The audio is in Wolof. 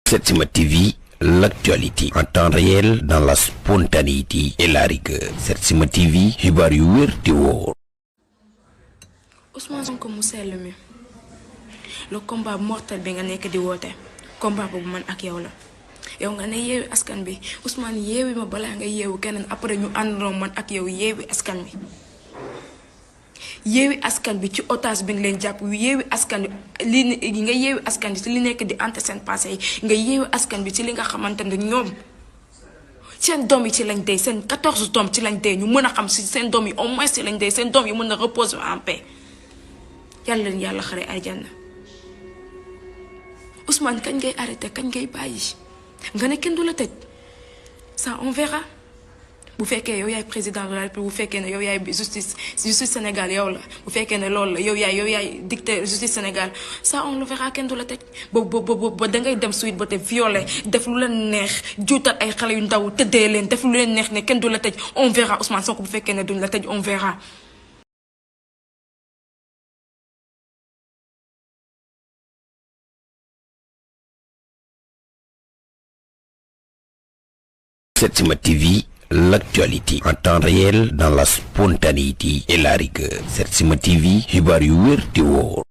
Setsima TV, l'actualité en temps réel dans la spontanéité et la rigueur. Setsima TV, xibaar yu wér te wóor. Ousmane Sonko mu sell mi le combat mortel bi nga nekk di woote combat boobu man ak yow la yow nga ne yeewi askan bi Ousmane yeewi ma balaa nga yeewu keneen après ñu àndandoo man ak yow yeewi askan bi yeewi askan bi ci otage bi nga leen jàpp yeewi askan bi li nga yeewi askan bi ci li nekk di ante seen passé yi nga yeewi askan bi ci li nga xamante ne ñoom seen doom yi ci lañ dee seen 14 doom ci lañ dee ñu mën a xam si seen doom yi au moins ci lañ dee seen doom yi mën a reposer en paix yàlla leen yàlla xare aljanna Ousmane kañ ngay arrêté kañ ngay bàyyi nga ne kenn du la tëj ça on verra bu fekkee yow yaay président de la République bu fekkee ne yow yaay justice Sénégal yow la bu fekkee ne loolu la yow yaay dictateur justice Sénégal ça on le verra kenn du la tëj ba dangay dem suite ba te violé def lu leen neex juutal ay xale yu ndaw tëddee leen def lu leen neex ne kenn du la tëj on verra Ousmane Sonko bu fekkee ne duñ la tëj on verra. Setsima TV, l'actualité en temps réel dans la spontanéité et la rigueur. Setsima TV, xibaar yu wér te wóor.